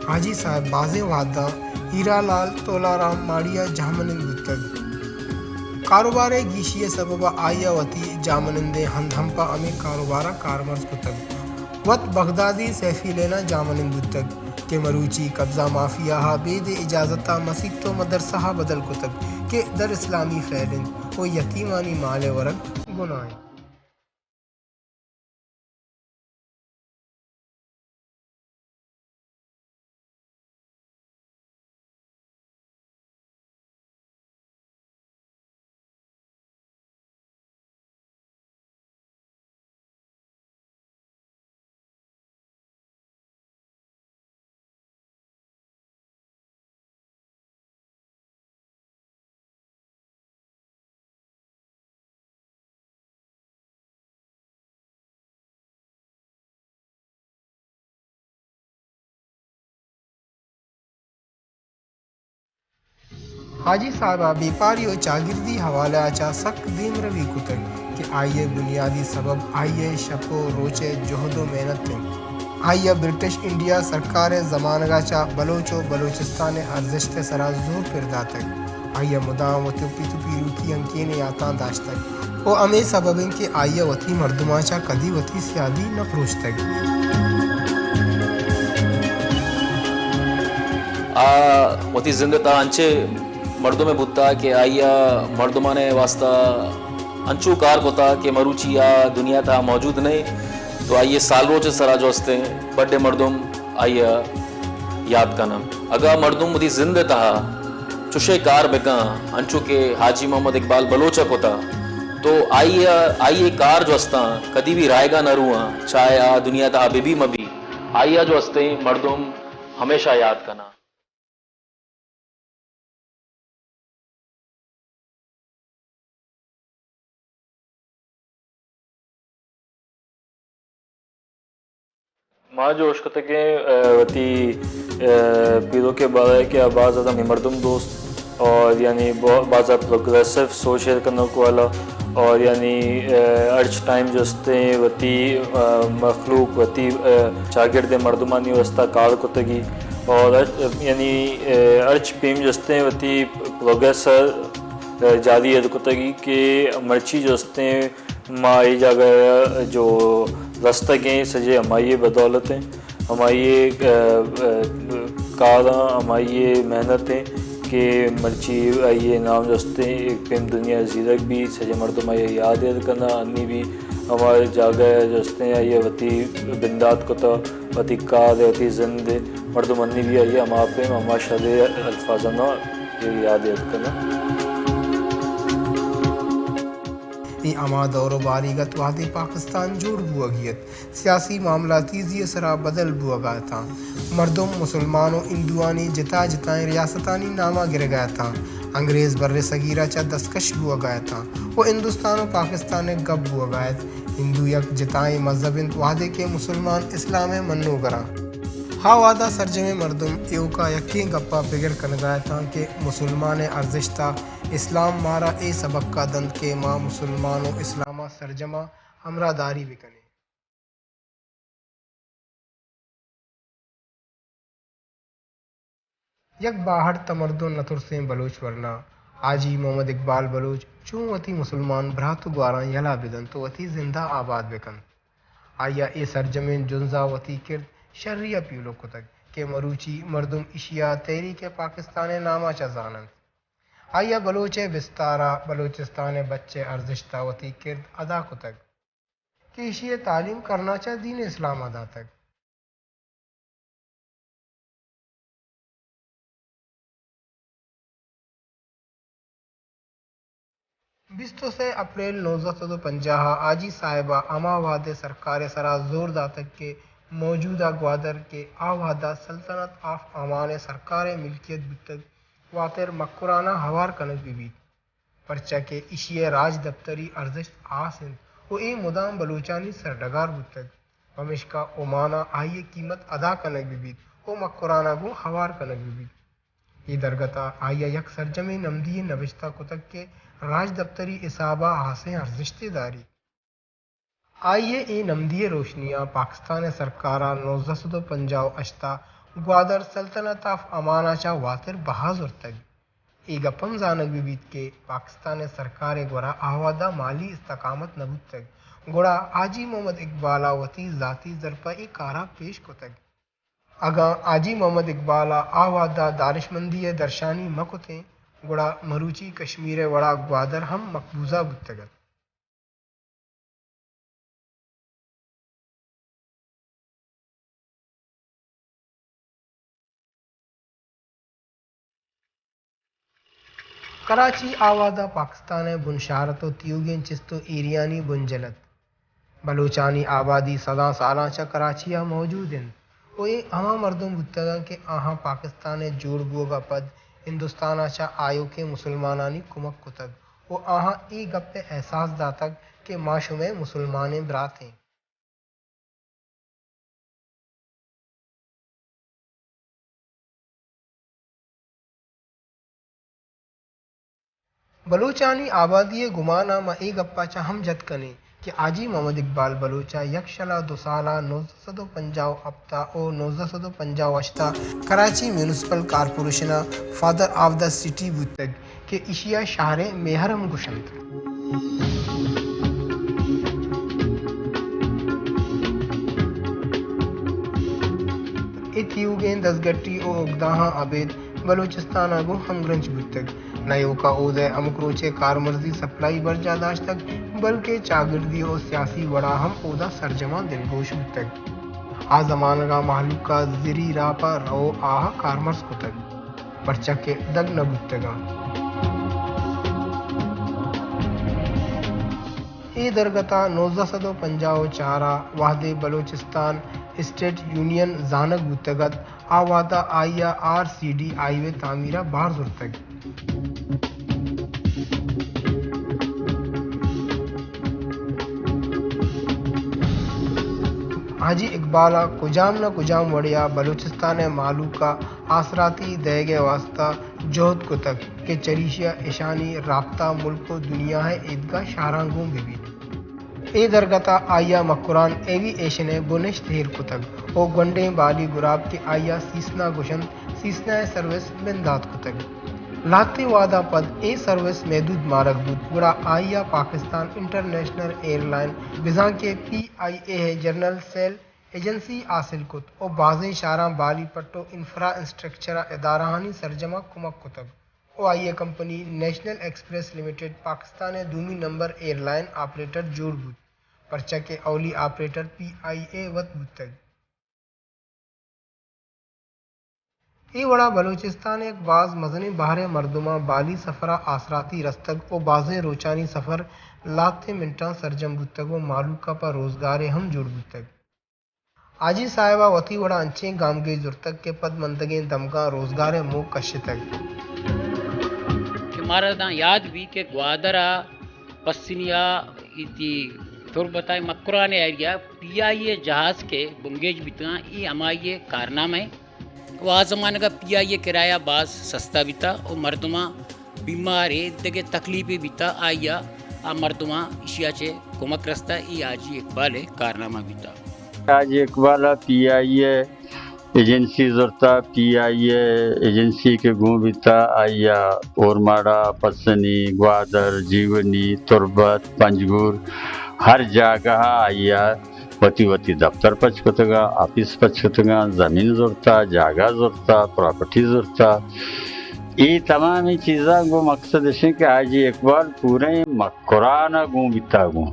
حاجی صاحب بازیں وھداں ہیرالال تولارام ماڑی ءَ جاہمنند بوتگ۔ کاروبار ءِ گیشی ءِ سبب ءَ آئی ءَ وتی جاہمنندیں ہند ہم پہ ہمے کاروبار ءَ کارمرز کتگ۔ وت بغدادی سیفی لین ءَ جاہمنند بوتگ کہ مروچی قبضہ مافیا ءَ بید اجازت ءَ مسیت ءُ مدرسہ ءَ بدل کتگ کہ در اسلامی فعل انت ءُ یتیمانی مال ءِ ورگ گناہ انت۔ حاجی صاحب ءَ بیپاری ءُ چاگردی حوالہ ءَ چہ سک دیمروی کتگ کہ آئی ءِ بنیادی سبب آئی ءِ شپ ءُ روچ ءِ جہد ءُ محنت انت۔ آئی ءَ برٹش انڈیا سرکار ءِ زمانگ ءَ چہ بلوچ ءُ بلوچستان ءِ ارزشت ءِ سرا زور پر داتگ۔ آئی ءَ مدام وتی پت ءُ پیروکی ہنکین یاتاں داشتگ ءُ ہمے سبب انت کہ آئی ءَ وتی مردماں چہ کدی وتی سیادی نہ پروشتگ۔ آ وتی زند ءِ تہا انچیں مردمے بوتا کہ آئی ءَ مردمان ءِ واسطہ انچو کار کتا کہ مروچی آ دنیا ءِ تہا موجود نہ انت، تو آئی ءِ سالروچ ءِ سرا جو استیں بڈے مردم آئی ءَ یات کناں۔ اگاں مردم وتی زند ءِ تہا چشیں کار بکن، انچو کہ حاجی محمد اقبال بلوچ ءَ کتا، تو آئی ءَ، آئی ءِ کار جو استاں کدی بھی رائگا نہ رواں، چاہے آ دنیا ءِ تہا بہ بی مہ بی، آئی ءَ جو استیں مردم ہمیشہ یات کناں۔ ما جو اشکتگیں، ء، وتی، ء، پیروک ء بارہ ء کہ آ باز زیادہ مردم دوست اور یعنی با-، باز زیادہ پروگریسو سوچ ایر کنوک والا اور یعنی، ء، ہرچ ٹائم جو استیں وتی، ء، مخلوق وتی، ء، چاگرد ء مردمانی واسطہ کار کتگی اور ہر-، یعنی، ء، ہرچ پیم جو استیں وتی پروگریس ء جاری ایر کتگی کہ مرچی جو استیں ما اے جاگہ ء جو رستگیں سجے ہمائی ء بدولت انت، ہمائی ء، ء، ء، کاراں، ہمائی ء محنت انت کہ مرچی آئی ء نام جو استیں ایک پیم دنیا ء زیرگ بی، سجے مردم آئی ء یاد ایر کناں، انی بھی ہما جاگہ ء جو استیں آئی ء وتی بندات کتا، وتی کار ء وتی زند ء مردم انی بھی آئی ء ہما پیم ہما شریں الفاظاں یاد ایر کناں۔ اے ہما دور و باریگ ات وہدے پاکستان جوڑ بوہگی ات، سیاسی معاملہ تیزی ء سرا بدل بوہگا اتاں، مردم مسلمان و ہندوانی جتا جتائیں ریاستانی ناما گرگا اتاں، انگریز بر صغیرا چہ دستکش بوہگا اتاں و ہندوستان و پاکستان ء گپ بوہگا ات۔ ہندو یک جتائیں مذہب انت وہدے کہ مسلمان اسلام ء منوگراں۔ ہا وہدا سرجمیں مردم ایوکا یکیں گپا پگر کنگا اتاں کہ مسلمان ء ارزشتا اسلام مارا اے سبقا دنت کہ ما مسلمان و اسلاما سرجما ہمراہداری بکنیں۔ یک باہڑ تمردن نترسیں بلوچ ورنا حاجی محمد اقبال بلوچ چون وتی مسلمان برات و گواراں یلا بدنت و وتی زندا آباد بکنت۔ آئیا اے سرجمیں جنزا وتی کرد شری ء پیلو کتگ کہ مروچی مردم اشیا تحریک پاکستان ء ناما چہ زاننت۔ آئیا بلوچ ء بستارا، بلوچستان ء بچ ء ارزشتا وتی کرد ادا کتگ کہ ایشی ء تعلیم کرناچہ دین اسلام ء داتگ۔ بیست و سے اپریل نوزدہ سد و پنجاہ ء حاجی صاحب ء ہما وہد ء سرکار ء سرا زور داتگ کہ موجودہ گوادر کہ آ وہد ء سلطنت آف عمان ء سرکار ء ملکیت بوتگ، واتر مکران ء ہوار کنگ بہ بیت۔ پرچا کہ ایشی ء راجدپتری ارزشت ہاس انت و اے مدام بلوچانی سرڈگار بوتگ، پمیشکا عمان ء آئی ء قیمت ادا کنگ بہ بیت و مکران ء گوں ہوار کنگ بہ بیت۔ اے درگت ء آئی ء یک سرجمیں نمدی یے نبشتہ کتگ کہ راجدپتری حساب ء ہاسیں ارزشتے داریت۔ آئی ء اے نمدی ء روشنی ء پاکستان ء سرکار ء نوزدہ سد و پنجاہ و ہشت ء گوادر سلطنت آف عمان ءَ چہ واتر بہا زرتگ۔ اے گپ ہم زانگ بہ بیت کہ پاکستان ءِ سرکار ءِ گورا آ وہد ءَ مالی استقامت نہ بوتگ، گڑا حاجی محمد اقبال ءَ وتی ذاتی زر پہ اے کار ءَ پیش کتگ۔ اگاں حاجی محمد اقبال ءَ آ وہد ءَ دانشمندی ءِ درشانی مہ کتیں، گڑا مروچی کشمیر ءِ وڑا گوادر ہم مقبوضہ بوتگ ات۔ کراچی آ وہد ءَ پاکستان ءِ بنشار ات ءُ تیوگیں چست ءُ ایریانی بنجل ات۔ بلوچانی آبادی سداں سالاں چہ کراچی ءَ موجود انت ءُ اے ہما مردم بوتگ انت کہ آہاں پاکستان ءِ جوڑ بوگ ءَ پد ہندوستان ءَ چہ آیوکیں مسلمانانی کمک کتگ ءُ آہاں اے گپ ءِ احساس داتگ کہ ما شمئے مسلمانیں برات ایں۔ بلوچانی آبادی ءِ گمان ءَ ما اے گپ ءَ چہ ہم جت کنیں کہ حاجی محمد اقبال بلوچ ءَ یک شلا دو سال ءَ نوزدہ سد ءُ پنجاہ ءُ ہپت ءَ ءُ نوزدہ سد ءُ پنجاہ ءُ ہشت ءَ کراچی میونسپل کارپوریشن ءَ فادر آف دا سٹی بوتگ کہ ایشی ءَ شہر ءِ میئر ہم گوشنت۔ اے تیوگیں دزگٹی ءُ اگدہاں ابید بلوچستان ءَ گوں ہمگرنچ بوتگ۔ نہ ایوک ءَ اود ءِ ہمک روچ ءِ کارمرزی سپلائی برجاہ داشتگ، بلکیں چاگردی ءُ سیاسی وڑا ہم اودا سرجماں دلگوش بوتگ۔ آ زمانگ ءَ مہلوک ءَ زری راہ پہ رو آہ ءَ کارمرز کتگ، پرچا کہ دگ نہ بوتگ انت۔ اے درگت ءَ نوزدہ سد ءُ پنجاہ ءُ چار ءَ وہدے بلوچستان اسٹیٹ یونین زانگ بوتگ ات، آ وہد ءَ آئی ءَ آر سی ڈی ہائی وے تعمیر ءَ بہر زرتگ۔ حاجی اقبال ءَ کجام نہ کجام وڑے ءَ بلوچستان ءِ مہلوک ءَ آسراتی دئیگ ءِ واستہ جہد کتگ کہ چریشی ءَ اشانی رابطہ ملک ءُ دنیا ءِ ایدگہ شہراں گوں بہ بیت۔ اے درگت ءَ آئی ءَ مکران ایوی ایشن ءِ بنشت ایر کتگ ءُ گونڈیں بالی گراب کہ آئی ءَ سیسنا گوشنت، سیسنا ءِ سروس بندات کتگ۔ لہتیں وہداں پد اے سروس محدود مارگ بوت، گڑا آئی ءَ پاکستان انٹرنیشنل ایئرلائن، بزاں کہ پی آئی اے ءِ جنرل سیل ایجنسی حاصل کت ءُ بازیں شہراں بالی پٹ ءُ انفراسٹرکچر ءِ ادارہانی سرجم ءَ کمک کتگ ءُ آئی ءِ company national express limited Pakistan ءِ دومی نمبر ایئرلائن آپریٹر جوڑ بوت، پرچا کہ اولی آپریٹر پی آئی اے وت بوتگ۔ اے وڑا بلوچستان ءِ یک باز مزنیں بہرے ءَ مردماں بالی سفر ءَ آسراتی رستگ ءُ بازیں روچانی سفر لہتیں منٹاں سرجم بوتگ ءُ مہلوک ءَ پہ روزگارے ہم جوڑ بوتگ۔ حاجی صاحب ءَ وتی وڑا انچیں گامگیج زرتگ کہ پدمندگیں دمگاں روزگار ءِ موہ کشتگ۔ کہ مارا داں یاد بی کہ گوادر ءَ پسنی ءَ ایتی تربت ءَ مکران ءِ ایریا پی آئی اے جہاز کہ بنگیج بیتگاں، اے ہمائی ءِ کارنامہ ایں۔ ءُ آ زمانگ ءَ پی آئی اے کرایہ باز سستا بیتا ءُ مردماں بیمارے دگہ تکلیفے بیتا، آئی ءَ آ مردماں ایشی ءَ چہ کمک رستا، اے حاجی اقبال ءِ کارنامہ بیتا۔ حاجی اقبال ءَ پی آئی اے ایجنسی زرتا، پی آئی اے ایجنسی کہ گون بیتا، آئی ءَ اورماڑہ، پسنی، گوادر، جیونی، تربت، پنجگور، ہر جاگہ ءَ آئی ءَ وتی وتی دپتر پچ کتگاں، آفیس پچ کتگاں، زمین زرتا، جاگہ زرتا، پراپرٹی زرتا۔ اے تمامیں چیزاں گوں مقصد اش انت کہ حاجی اقبال پوریں مکران ءَ گون بیتا گوں۔